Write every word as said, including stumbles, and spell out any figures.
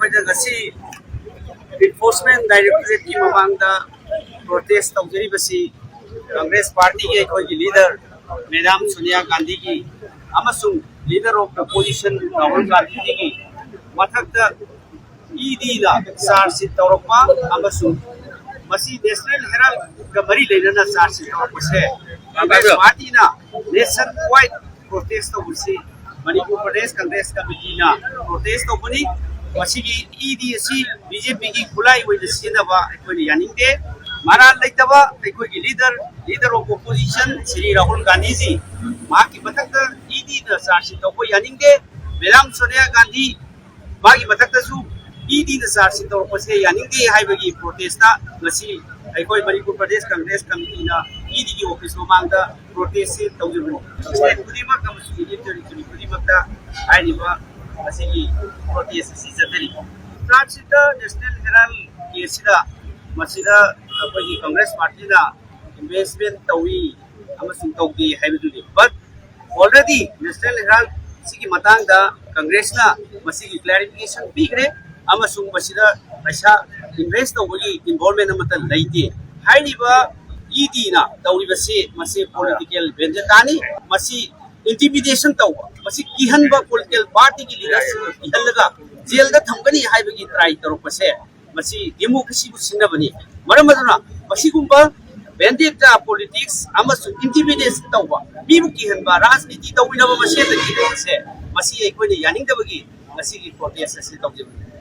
ꯑꯩꯈꯣꯏꯅ ꯉꯁꯤ ꯏꯟꯐꯣꯔꯁꯃꯦꯟ ꯗꯥꯏꯔꯦꯛꯇꯣꯔꯦꯠꯀꯤ ꯃꯃꯥꯡꯗ ꯄ꯭ꯔꯣꯇꯦꯁ ꯇꯧꯖꯔꯤꯕꯁꯤ ꯀꯪꯒ꯭ꯔꯦꯁ ꯄꯥꯔꯇꯤꯒꯤ ꯑꯩꯈꯣꯏꯒꯤ ꯂꯤꯗꯔ ꯃꯦꯗꯥꯝ ꯁꯣꯅꯤꯌꯥ ꯒꯥꯟꯙꯤꯒꯤ ꯑꯃꯁꯨꯡ ꯂꯤꯗꯔ ꯑꯣꯐ ꯑꯣꯄꯣꯖꯤꯁꯟ ꯔꯥꯍꯨꯜ ꯒꯥꯟꯙꯤꯒꯤ ꯃꯊꯛꯇ ꯏ ꯗꯤꯅ ꯆꯥꯔꯖ ꯁꯤꯠ ꯇꯧꯔꯛꯄ ꯑꯃꯁꯨꯡ ꯃꯁꯤ ꯅꯦꯁꯅꯦꯜ ꯍꯦꯔꯥꯜꯗꯒ ꯃꯔꯤ ꯂꯩꯅꯅ ꯆꯥꯔꯖ ꯁꯤꯠ ꯇꯧꯔꯛꯄꯁꯦ ꯀꯪꯒ꯭ꯔꯦꯁ ꯄꯥꯔꯇꯤꯅ ꯅꯦꯁꯟ ꯋꯥꯏꯗ ꯄ꯭ꯔꯣꯇꯦꯁ ꯇꯧꯕꯁꯤ ꯃꯅꯤꯄꯨꯔ ꯄ꯭ꯔꯗꯦꯁ ꯀꯪꯒ꯭ꯔꯦꯁ ꯀꯃꯤꯇꯤꯅ ꯄ꯭ꯔꯣꯇꯦꯁ ꯇꯧꯕꯅꯤ꯫ ꯃꯁꯤꯒꯤ ꯏ ꯗꯤ ꯑꯁꯤ ꯕꯤ ꯖꯦ ꯄꯤꯒꯤ ꯈꯨꯠꯂꯥꯏ ꯑꯣꯏꯅ ꯁꯤꯖꯤꯟꯅꯕ ꯑꯩꯈꯣꯏꯅ ꯌꯥꯅꯤꯡꯗꯦ꯫ ꯃꯔꯥꯜ ꯂꯩꯇꯕ ꯑꯩꯈꯣꯏꯒꯤ leader, leader of opposition Shri Rahul Gandhiji ꯃꯍꯥꯛꯀꯤ ꯃꯊꯛꯇ ꯏ ꯗꯤꯅ ꯆꯥꯔꯖ ꯁꯤꯠ ꯇꯧꯕ ꯌꯥꯅꯤꯡꯗꯦ꯫ ꯃꯦꯗꯥꯝ ꯁꯣꯅꯤꯌꯥ ꯒꯥꯟꯙꯤ ꯃꯥꯒꯤ ꯃꯊꯛꯇꯁꯨ ꯏ ꯗꯤꯅ ꯆꯥꯔꯖ ꯁꯤꯠ ꯇꯧꯔꯛꯄꯁꯦ ꯌꯥꯅꯤꯡꯗꯦ ꯍꯥꯏꯕꯒꯤ ꯄ꯭ꯔꯣꯇꯦꯁꯇ ꯉꯁꯤ ꯑꯩꯈꯣꯏ ꯃꯅꯤꯄꯨꯔ ꯄ꯭ꯔꯗꯦꯁ ꯀꯪꯒ꯭ꯔꯦꯁ ꯀꯃꯤꯇꯤꯅ ꯏ ꯗꯤꯒꯤ ꯑꯣꯐꯤꯁ ꯃꯃꯥꯡꯗ ꯄ꯭ꯔꯣꯇꯦꯁꯁꯦ ꯇꯧꯖꯕꯅꯤ꯫ ꯁ꯭ꯇꯦꯠ ꯈꯨꯗꯤꯡꯃꯛ ꯑꯃꯁꯨꯡ ꯌꯨꯅꯤꯌꯟ ꯇꯦꯔꯤꯇꯣꯔꯤ ꯈꯨꯗꯤꯡꯃꯛꯇ ꯍꯥꯏꯔꯤꯕ ꯃꯁꯤꯒꯤ ꯄ꯭ꯔꯣꯇꯦꯁ ꯑꯁꯤ ꯆꯠꯊꯔꯤ꯫ ꯆꯥꯔꯖ ꯁꯤꯠꯇ ꯅꯦꯁꯅꯦꯜ ꯍꯦꯔꯥꯜꯗ ꯀꯦꯁꯁꯤꯗ ꯃꯁꯤꯗ ꯑꯩꯈꯣꯏꯒꯤ ꯀꯪꯒ꯭ꯔꯦꯁ ꯄꯥꯔꯇꯤꯅ ꯏꯟꯚꯦꯁꯃꯦꯟ ꯇꯧꯏ ꯑꯃꯁꯨꯡ ꯇꯧꯗꯦ ꯍꯥꯏꯕꯗꯨꯅꯤ꯫ But already ꯅꯦꯁꯅꯦꯜ ꯍꯦꯔꯥꯜꯗ ꯁꯤꯒꯤ ꯃꯇꯥꯡꯗ ꯀꯪꯒ꯭ꯔꯦꯁꯅ ꯃꯁꯤꯒꯤ ꯀ꯭ꯂꯦꯔꯤꯐꯤꯀꯦꯁꯟ ꯄꯤꯈ꯭ꯔꯦ ꯑꯃꯁꯨꯡ ꯃꯁꯤꯗ ꯄꯩꯁꯥ ꯏꯟꯚꯦꯁ ꯇꯧꯕꯒꯤ ꯏꯟꯚꯣꯜꯚꯃꯦꯟ ꯑꯃꯠꯇ ꯂꯩꯇꯦ꯫ ꯍꯥꯏꯔꯤꯕ ꯏ ꯗꯤꯅ ꯇꯧꯔꯤꯕꯁꯤ ꯃꯁꯤ ꯄꯣꯂꯤꯇꯤꯀꯦꯜ ꯚꯦꯟꯗꯦꯇꯥꯅꯤ꯫ ꯃꯁꯤ ꯏꯟꯇꯤꯃꯤꯗꯦꯁꯟ ꯇꯧꯕ, ꯃꯁꯤ ꯀꯤꯍꯟꯕ, ꯄꯣꯂꯤꯇꯤꯀꯦꯜ ꯄꯥꯔꯇꯤꯒꯤ ꯂꯤꯗꯔꯁꯤꯡꯕꯨ ꯀꯤꯍꯜꯂꯒ ꯖꯦꯜꯗ ꯊꯝꯒꯅꯤ ꯍꯥꯏꯕꯒꯤ ꯇ꯭ꯔꯥꯏ ꯇꯧꯔꯛꯄꯁꯦ ꯃꯁꯤ ꯗꯦꯃꯣꯀ꯭ꯔꯦꯁꯤꯕꯨ ꯁꯤꯡꯅꯕꯅꯤ꯫ ꯃꯔꯝ ꯑꯗꯨꯅ ꯃꯁꯤꯒꯨꯝꯕ ꯚꯦꯟꯗꯦꯇꯥ ꯄꯣꯂꯤꯇꯤꯛꯁ ꯑꯃꯁꯨꯡ ꯏꯟꯇꯤꯃꯤꯗꯦꯁꯟ ꯇꯧꯕ, ꯃꯤꯕꯨ ꯀꯤꯍꯟꯕ, ꯔꯥꯖꯅꯤꯇꯤ ꯇꯧꯃꯤꯟꯅꯕ ꯃꯁꯦꯟꯗ ꯀꯤꯍꯟꯕꯁꯦ ꯃꯁꯤ ꯑꯩꯈꯣꯏꯅ ꯌꯥꯅꯤꯡꯗꯕꯒꯤ ꯉꯁꯤꯒꯤ ꯄ꯭ꯔꯣꯇꯦꯁ ꯑꯁꯤ ꯇꯧꯖꯕꯅꯤ꯫